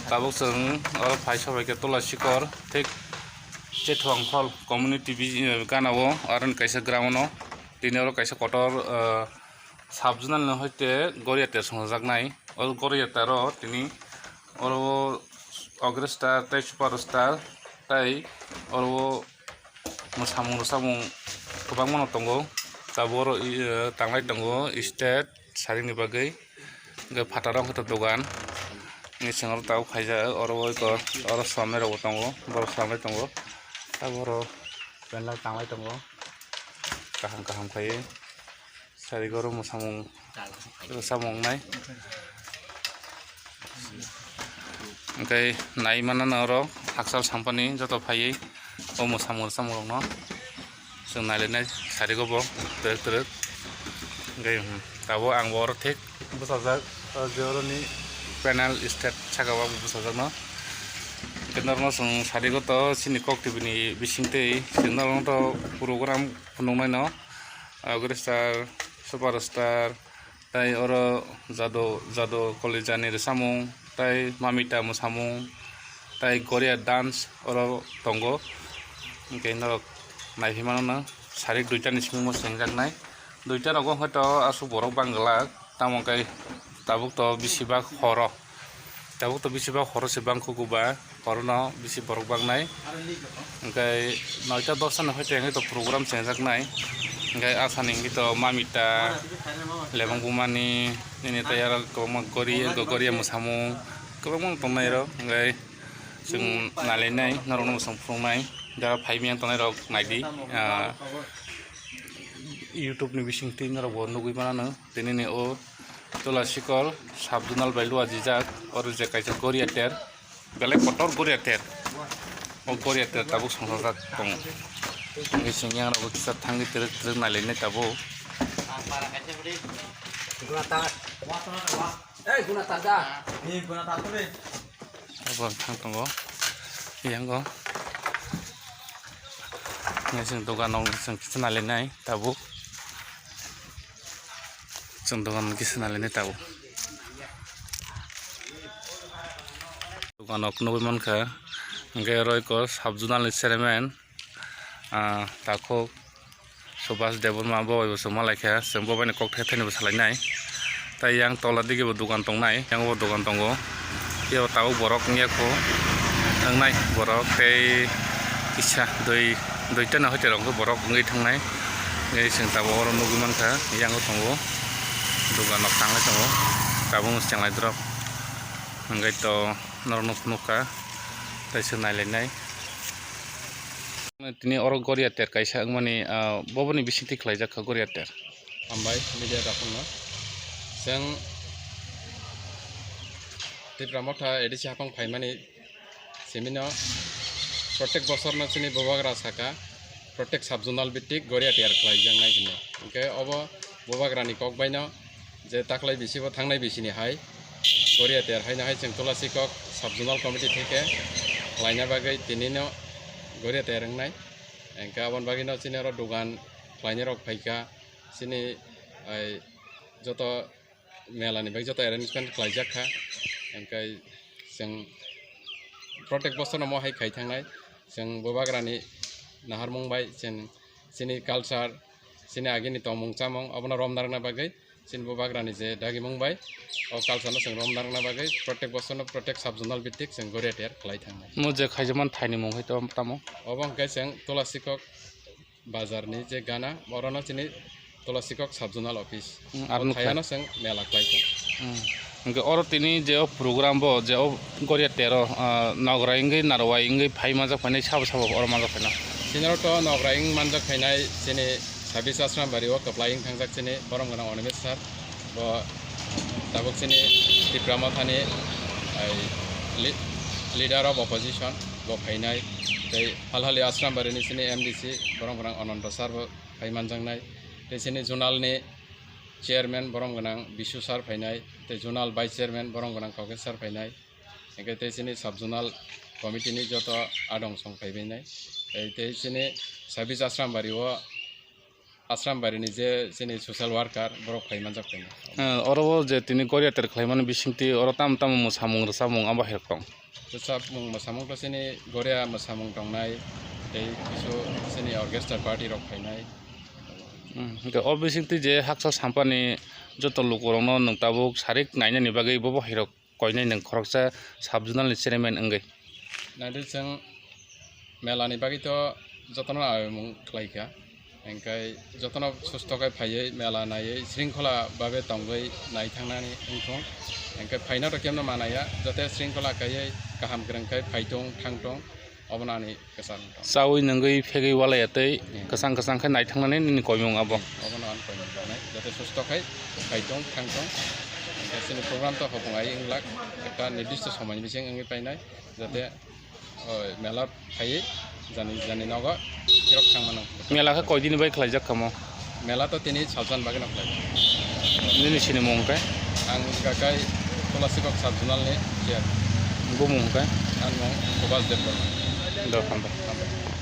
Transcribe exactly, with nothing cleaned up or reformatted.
Tabuk chwng oro phai sobai khe Tula Sikor thik Chethwang Hall community bi-, gana o, aro ni kaisa ground o tini oro kaisa kotor, ah, sub zonal ni hoite Goriater songjajaknai. O Goriater o tini oro o Agrestar tei Superstar tei oro o mwsamung rwsamung kwbangma no tongo. Tabuk oro, eh, tanglai tongo state saring ni bagwi. Hwnkhe phataro hwnkhe dogan. Hwnkhe chwng oro tabuk khaijak, oro oi kok, oro swlamnai rokbo tongo, borok swlamnai tongo. Tabuk oro pendal tanglai tongo, kaham kaham khaiwi. Sari goro mwsamung, samung wngnai. Hwnkhe nai mano no oro hakchal sampani joto phaiwi o mwsamung rwsamung rokno chwng nailainai sari go bo twrwk twrwk. Hwnkhe, hmm, tabuk ang bo oro thik bwsajak, o je oroni panel state saka o ang bo bwsajak no. Hwnkhe norokno chwng sari go to chini kok T V ni bisingtwi chwng norokno to program phunuknai no. Agrestar, Superstar, tei oro Jado, Jado Kolejani rwsamung, tei Mamita mwsamung, tei Goria dance oro tongo. Hwnkhe norok naiphi mano no, sarik duita ni simi mo chengjaknai. Duita rogo hwnkhe to aswk borok bang glak, tamo khe tabuk to bisi bak horo. Tabuk to bisi bak horo se bang khuku ba, horo no bisi borok bang nai. Hwnkhe noita dosta ni hoite hwnkhe to program chengjak nai. Hwnkhe asani hwnkhe to Mamita, Lebong Bumani, nini tei aro kwbangma Gori, Gogoria mwsamung, kwbangma tong nai rok. Hwnkhe chwng nalai nai, norok no mwsang phunuk nai. Jara phai miyang tongnai rok nai di, ah, YouTube ni bising twi norok bo nugwi mano. Tini ni o Tula Sikor sub zonal bai luajijak, oro je kaisa Goriater, belai kotor Goriater. O Goriater tabuk songchajak tongo. Hwnkhe chwng yang rok kisa thangwi twrwk twrwk nailainai tabuk. Abo ang thang tongo. Yang o. Hwnkhe chwng dogan o chwng kisa nailainai tabuk. Chwng dogan kisa nailainai tabuk. Dogan o nugwi mankha, hwnkhe oro eko sub zonal ni chairman, ah, takhuk Subhas Debbarma bo bai bo chwng malaikha, chwng bo bai ni kok thai thani bo salainai. Tai yang tola digi bo dogan tongnai, yang bo dogan tongo. Yang bo tabuk borok wngya kho, wngnai borok tei kisa dui, duita no hoite rok borok wngwi thangnai. Tei chwng tabuk oro nugwi mankha, yang bo tongo. Dogan rok tangwi tongo, tabuk chwng lai drop. Hwnkhe to norok no phunukha, tei se nailainai. Tini oro Goriater kaisa wngmani, ah, boboni bisingtwi khlaijak kha Goriater. Hambai media rokno. Chwng Tipra Motha A D C haphang phaimani simino protek bosorno chini bubagra saka protek sub zonal bhitik Goriater khlaijaknai hwnwi. Hwnkhe obo bubagrani kok baino je taklai bisi bo thangnai bisini hai Goriater haino hai chwng Tulasikok sub zonal committee theke khlaina bagwi tinino Goriater wngnai. Hwnkhe aboni bagwino chini oro dogan khlainai rok phaikha, chini ai joto mela ni bagwi joto arrangement khlaijak kha. Hwnkhe chwng protek bosorno mo hai khai thangnai, chwng bubagrani naharmung bai chwng chini culture, chini agini tongmung chamung obono romna rwna bagwi, chini bubagrani je dagimung bai o culture no chwng romna rwna bagwi protek bosorno protek sub zonal bhitik chwng Goriater khlai thangnai. Mo je khaijakmani thaini mung hai tamo? Obo hwnkhe chwng Tulasikok bazar ni je gana, orono chini Tulasikok sub zonal office. Hmm, aro o nukha. Thaiano chwng mela khlai tong. Hmm. Hwnkhe oro tini je o program bo je o Goriater o, ah, nogra wngwi narwai wngwi phai manjak phainai sabo sabo oro manjak phaina. Chini oro to nogra wng manjak phainai chini Sabis Asrambari o kwplai wng thangjak chini borom gwnang Animesh sir. Bo tabuk chini Tipra Mothani ai li-, leader of opposition bo phainai. Tei Halhali Asrambari ni chini M D C borom gwnang Ananta sir bo phai manjaknai. Tei chini zonal ni chairman borom gwnang Bisu sir phainai. Tei zonal vice chairman borom gwnang Kokesh sir phainai. Hwnkhe tei chini sub zonal committee ni joto adong song phaibainai. Tei, tei chini Sabis Asrambari o Asram barini je chini social worker borok phai manjak tini. Eh, oro o je tini goriya ter khlaimani bisingtwi oro tamo tamo mwsamung rwchapmung abo hai rok tong? Rwchapmung mwsamung to chini goriya mwsamung tongnai, tei kisu chini orchestra party rok phainai. Hmm, hwnkhe o bisingtwi je haksa sampani joto lukurokno nwng tabuk sarik nainani bagwi bobo hai rok koinai nwng khoroksa sub-zonal ni chairman wngwi? Naidi chwng mela ni bagwi to jotono ayomung khlai kha, hwnkhe jotono susto khe phaiwi mela naiwi shringkhola babe tongwi nai thangnani wngthung, hwnkhe phaina to kemno manaya, jate shringkhola khaiwi kaham kwrwng khai phai tong thang tong, obono ani kwchang tong. Chawi nungwi phegwi walai ya tei Hmm. kwchang kwchang khe naithaknani nini koimung abo. Obono ang koimung tongnai, jate susto khai phai tong thang tong. Hwnkhe chini program to hopung ai wng lak, ekta nirdisto somoini bising wngwi painai, jate, oi, mela phaiwi jani, jani nogo phirok thang mano. Mela khe koi dini bai khlaijak kamo? Mela to tini salsan bagwi no khlai. Nini sini mung khe? Ang gakai Tulasikok sub-zonal ni chair. Bumung khe? Ang mung Subhas Debbarma. Do, hambai. Hambai.